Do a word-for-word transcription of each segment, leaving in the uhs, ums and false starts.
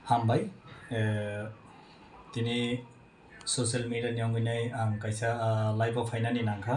Hambai, eh, tini social media ni wngwi nai ang kaisa, ah, live o phainani nangkha.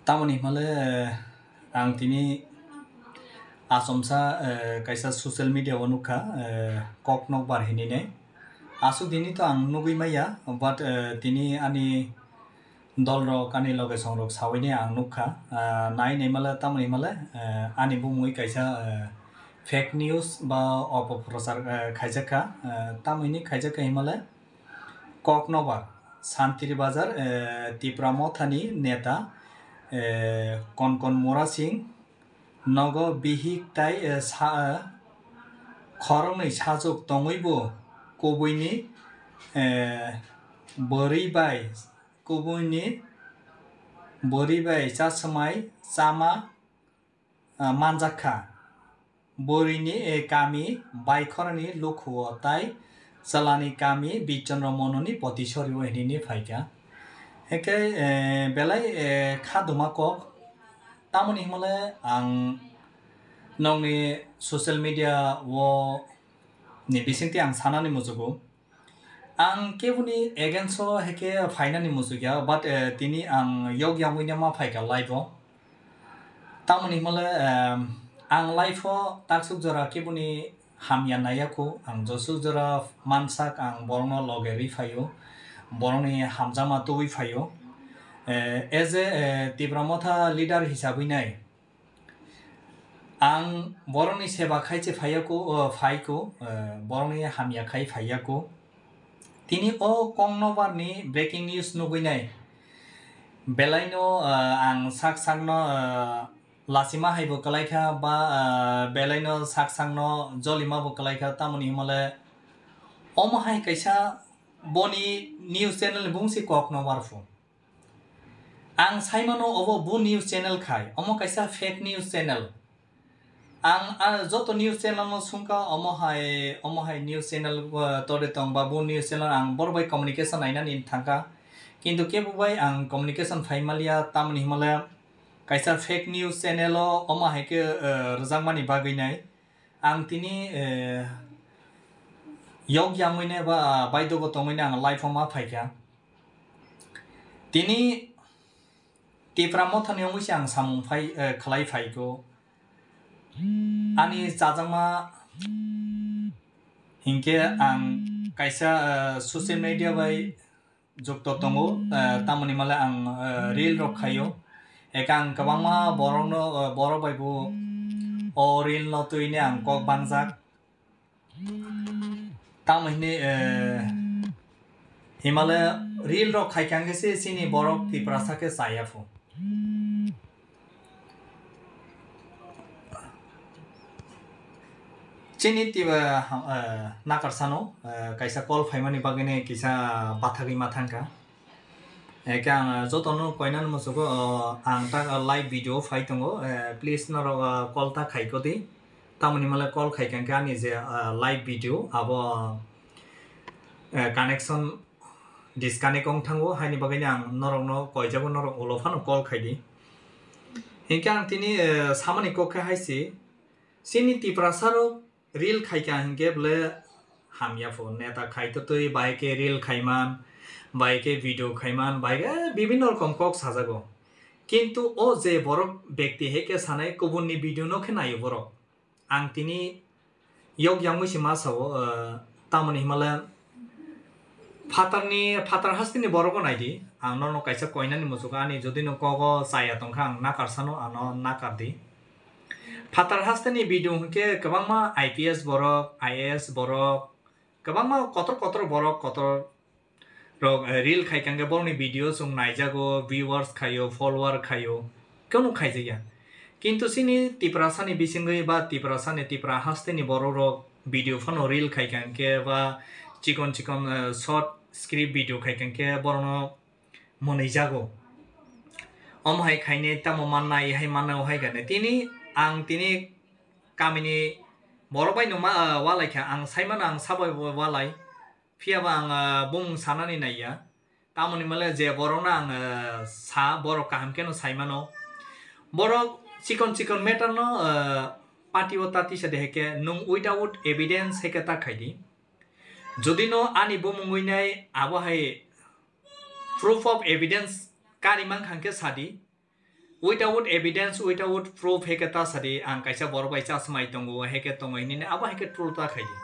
Tamoni himale, eh, ang tini achomsa, eh, kaisa social media o nukha, eh, kok nokbar hinwi nai. Aswk dini to ang nugwi maya, but, eh, tini ani dolrok, ani loge songrok sawini ang nukha. Ah, nai nai male, tamoni himale, eh, ani bumui kaisa, eh, fake news ba opoprochar, eh, khaijakha. Eh, tamoni khaijakha himale kok nobar Santiri Bazar, eh, Tipra Mothani neta, eh, Konkon Mura Singh nogo bihik tai, eh, sa, eh, khoroknwi sajwk tongwibo kubuini, eh, bwrwi bai kubuini bwrwi bai chaswmai chama, ah, manjak kha. Bwrwini, eh, kami Baikhorani Lukhuo tai chwlani kami Bichandra Mononi Potisori o hinwi phaikha. Hwnkhe, eh, belai, eh, kha duma kok. Tamoni himale ang nokni social media o ni bisingtwi ang sanani muchugo. Ang keboni against o heke phainani muchukya, but, eh, tini ang yok yangwi ma phaikha live o. Tamoni himale, em, ang live o taksuk jora keboni hamya naiyaku, ang josuk jora mansak ang borokno loge rwi phaio, borokni hamjakma tubui phaio. Eh, as a, eh, Tipra Motha leader hisabwi nai, ang borokni seba khai se phaiyaku, o, phaiko, eh, borokni hamya khai phaiyaku. Tini o kok nobar ni breaking news nugwi nai. Belaino, eh, ang sak sakno, eh, lachima haibo kwlaikha ba, eh, belaino sak sakno jolima bo kwlaikha, tamoni himale omo hai kaisa boni news channel ni bung se kok nobar phu. Ang saimano obo bo news channel khai, omo kaisa fake news channel. Ang, ah, joto news channel no sungkha, omo hai, omo hai news channel, ah, tode tong ba bo news channel ang borok bai communication nainani thangkha. Kintu kebo bai ang communication phai maliya, tamoni himale kaisa fake news channel o omo hai khe, ah, rwjakmani bagwi nai. Ang tini, eh, yok yangwi ne ba, ah, baidogo tongwi ne ang live o ma phaikha. Tini Tipra Mothani wngwi se ang samung phai, eh, khlai phaiko. Ani chajakma hinkhe ang kaisa, eh, social media bai jukto tongo, eh, tamoni male ang, eh, reel rok khaio. Eka ang kwbangma borokno, eh, borok bai bo o reel no twi ne ang kok bangjak. Tamo hini, eh, himale reel rok khai kha hwnkhe se chini borok Tiprasa khe chaya phu. Chini Tiba, eh, nakarsano, eh, kaisa call phaimani bagwini kisa bathagwi ma thangkha. Eke ang, eh, jotono koinani musugo, eh, ang ta, eh, live video phai tongo, eh, please norok, eh, call ta khaikodi. Tamoni male call khaikha hwnkhe ani je, eh, live video abo, eh, connection disconnect wng thango, haini bagwino ang norokno koijago, norok ulo phano call khaidi. Hinkhe ang tini, eh, samani kok khe hai se, chini Tiprasarok reel khaikha hinkhe bole hamya pho, neta khai twtwi bai khe reel khaiman, bai khe video khaiman, bai khe bibinno rokom kok sajago. Kintu o je borok bekti hai khe sanai kubunni video no khe naio borok. Ang tini yok yangwi se ma sao, eh, tamoni himale phatarni, phatar hasteni borokno naidi, ang nono kaisa koinani muchukha, ani jodi no kogo chaya tongkha, ang nakarsano ano nakardi. Phatar hasteni video hinkhe kwbangma I P S borok, I A S borok, kwbangma kotor kotor borok, kotor rok, eh, reel khai kangkhe borokni video chwng naijago, viewers khaio, follower khaio, kunu khaijakya. Kintu chini Tiprasani bisingwi ba Tiprasani, Tipra hasteni borok rok video phano reel khai kangkhe ba chikon chikon, eh, short script video khai kangkhe borokno mwnwi jago. Omo hai khainai tamo mannai, hai mannai, o hai khainai. Tini ang tini kamini borok bai no ma, ah, walai kha, ang sai mano ang sabai bo walai. Phiya ba ang, ah, bumung sanani naiya. Tamoni male je borok no ang, ah, sa, borok kaham khe no sai mano. Borok chikon chikon matter no, ah, party o ta tisa de heke nung without evidence heke ta khaidi. Jodi no ani bumung wi nai abo hai proof of evidence kari mang kha hwnkhe sadi. Without evidence, without proof heke ta sadi, ang kaisa borok bai chasmai tongo, heke tongo hinini abo heke troll ta khaidi.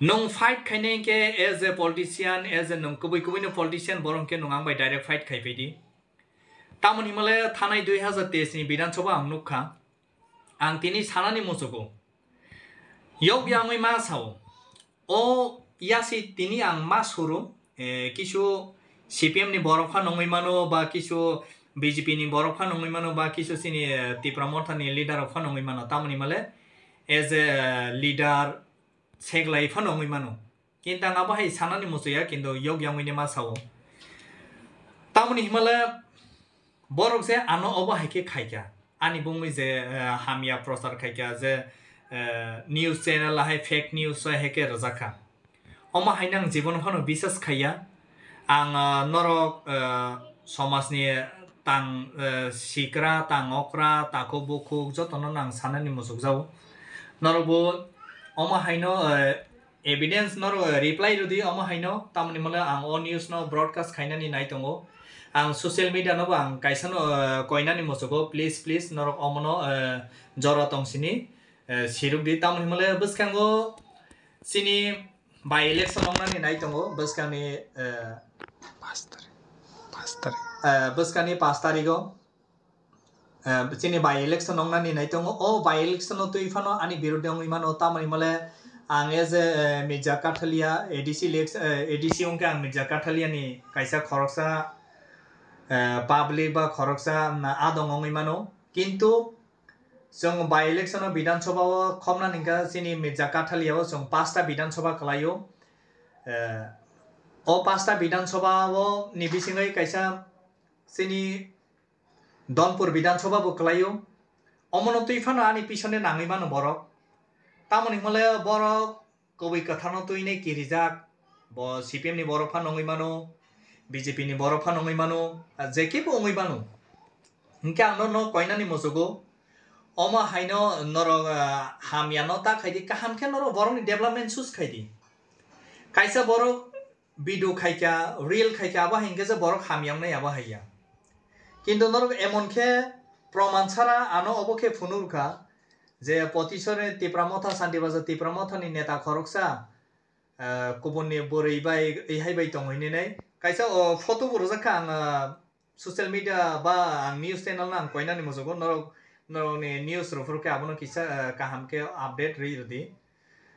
Nung fight khainai hwnkhe as a politician, as a nung kubui kubui no politician borok hwnkhe nung ang bai direct fight khai phaidi. Tamoni himale thanai dui hazar teis ni Bidhan Sabha ang nukha. Ang tini sanani muchugo. Yok yangwi ma sao. O yasi tini ang ma suru, eh, kisu C P M ni borok phano wngwi mano, ba kisu B J P ni borok phano wngwi mano, ba kisu chini, eh, Tipra Motha ni leader rok phano wngwi mano. Tamoni himale as a leader seglai phano wngwi mano. Kintu ang abo hai sanani muchuya, kintu yok yangwini ma sao. Tamoni himale borok je ano obo hai khe khaikha. Ani bumwi je, eh, hamya prochar khaikha, je, eh, news channel hai fake news hai khe rwjakha. Omo haino ang jibon phano bisas khaiya. Ang, ah, norok, ah, somajni tang, ah, sikra, tang okra, takhuk bukhuk jotono ang sanani muchukjago. Norok bo omo haino, ah, evidence norok, ah, reply rwdi omo haino, tamoni himle ang o news no broadcast khainani nai tongo. Ang social media no bo ang kaisa no, ah, koinani muchugo, please, please, norok omono, ah, jora tongsini, ah, sirukdi, tamoni himle bwskango chini by election wngnani nai tongo bwskangni, eh, Pash tarik. Pash tarik. Eh, bwskangni pash tarigo, eh, chini by election wngnani nai tongo. O by election o twi phano ani birodhe wngwi mano, tamoni himle ang as a, eh, Mirza Kathalia A D C elect-, eh, A D C wngkhe ang Mirza Kathalia ni kaisa khoroksa, eh, public ba khoroksa, mm, adong wngwi mano. Kintu chwng by election o Bidhan Sabha o khopna hwnkha chini Mirza Kathalia o chwng pasta Bidhan Sabha kwlaio. Eh, o pasta Bidhan Sabha o ni bisingwi kaisa chini Donpur Bidhan Sabha bo kwlaio. Omono twi phano ani pisone nangwi mano borok. Tamoni himle borok kubui kwthano twinai kirijak, bo C P M ni borok phano wngwi mano, B J P ni borok phano wngwi mano, ah, je kebo wngwi mano. Hinkhe ang nono koinani muchugo, omo haino norok, ah, hamyano ta khaidi, kaham khe norok borokni development sus khaidi. Kaisa borok video khaikha, reel khaikha, abo hai hinkhe je borok hamya wngnai abo haiya. Kintu norok emon khe proman sara ano obo khe phunukha, je Potisore Tipra Motha, Santi Bazar Tipra Motha ni neta khoroksa, eh, kubun ni bwrwi bai, wi hai bai tongo hinwi nai. Kaisa o photo bo rwjak kha ang, ah, social media ba ang news channel no ang koinani muchugo, norok, norok ni news rw phuru khe abono kisa, eh, kaham khe update rwi rwdi.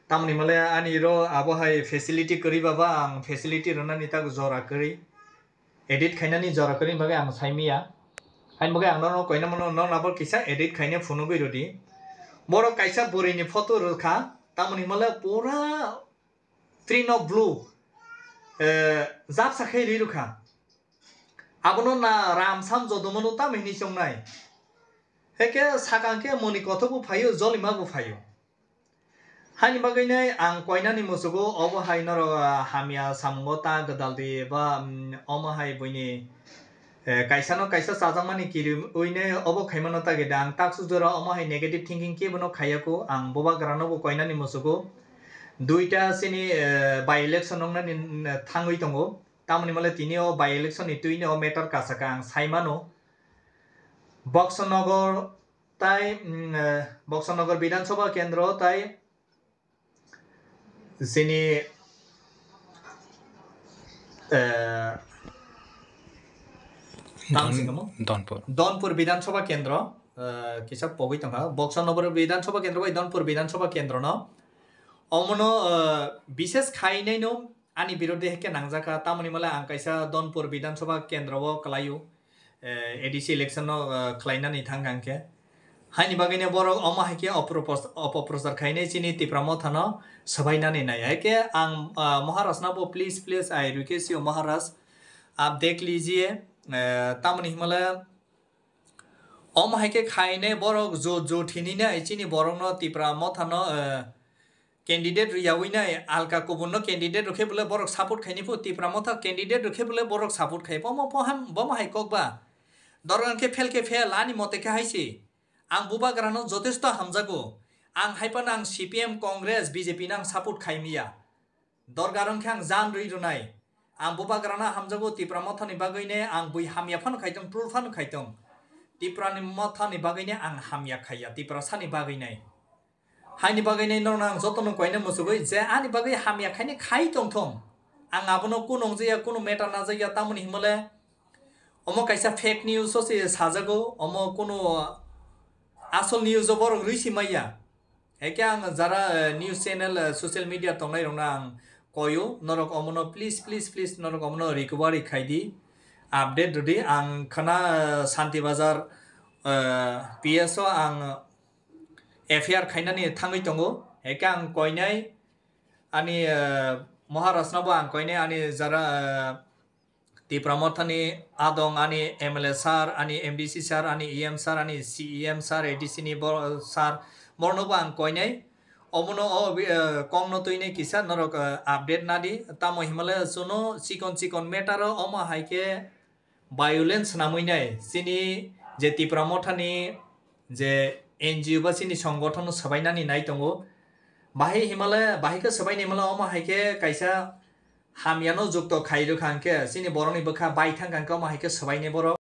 Tamoni himle ani ro abo hai facility kwrwi ba, ba ang facility rwnani tak jora kwrwi. Edit khainani jora kwrwini bagwi ang saimanya. Haini bagwi ang nono koina mano, nono abo kisa edit khaina phunugwi rwdi. Borok kaisa bwrwini photo rwkha, tamoni himle pura screen o blue, eh, japsa khe ri rwkha. Abono na ram sam jodomano tamo hini chongnai. Heke sakang khe moni kothok bo phaio, jolima bo phaio. Haini bagwi nai ang koinani muchugo, obo hai norok, ah, hamya samungo ta gwdal di ba, mm, omo hai buini, eh, kaisa no kaisa chajakmani kiriwi nai obo khaimano ta gede ang taksu jora omo hai negative thinking kebo no khaiya ko, ang bubagra no bo koinani muchugo. Duita chini, eh, by election wngnani, mm, thangwi tongo. Tamoni himle tini o by election ni twini o matter kasaka ang saimano. Boxonogor tai, mm, eh, Boxonogor Bidhan Sabha Kendro tai chini, eh, tamo Don-, singamo? Donpur. Donpur Bidhan Sabha Kendro, eh, kisa pogwi tongkha. Boxonogor Bidhan Sabha Kendro bai Donpur Bidhan Sabha Kendro no. Omono, eh, bishes khainai no ani birodhe heke nangjakha, tamoni himle ang kaisa Donpur Bidhan Sabha Kendro o kwlaio, eh, A D C election no, eh, khlainani thangkha hwnkhe. Haini bagwino borok omo hai khe opropos-, opoprochar khainai chini Tipra Motha no swbainani nai. Hai khe ang, ah, Maharaj no bo please, please, I request you, Maharaj, aap dekh lijiye, eh, tamoni himle omo hai khe khainai borok jot jot hinwi nai chini borok no Tipra Motha no, eh, candidate rwyawi nai, alka kubun no candidate rwkhe bole borok support khaini phu, Tipra Motha candidate rwkhe bole borok support khai. Bomo poham, bomo hai kok ba. Dorgan khe fail khe fail, ani mote khe hai se. Ang bubagrano jotesto hamjago. Ang hai phano ang C P M, Congress, B J P no ang support khai maya. Dorgar wngkhe ang jan rwi rwnai. Ang bubagrano hamjago, Tipra Mothani bagwino ang bui hamya phano khaitong, trul phano khaitong. Tiprani Mothani bagwino ang hamya khaiya, Tiprasani bagwino. Haini bagwino norokno ang jotono koina muchugwi je ani bagwi hamya khaini khai tongthong. Ang abono kunu wngjaya, kunu matter najakya, tamoni himale omo kaisa fake news o se sajago, omo kunu asol news o borok rwi si maya. Heke ang jara, eh, news channel, eh, social media tongnai rokno ang koyo, norok omono please, please, please, norok omono recovery khai di, update rwdi. Ang khana, eh, Santi Bazar, eh, P S o ang F I R khainani thangwi tongo. Heke ang koinai ani, eh, Maharaj no bo ang koinai ani jara, eh, Tipra Mothani adong ani M L A sir, ani M D C sir, ani E M sir, ani C E M sir, A D C ni bo-, sir, borno bo ang koinai. Omono o bi-, eh, kongno twinai kisa norok, eh, update nadi. Tamo himale chuno chikon chikon matter o omo hai khe violence swnamwi nai. Chini je Tipra Mothani je N G O ba chini songothono swbainani nai tongo. Bahai himale, bahai khe swbaini himale omo hai khe kaisa hamyano jukto khai rwkha hwnkhe chini borokni bwkha bai thangkha hwnkhe omo hai khe swbaini borok.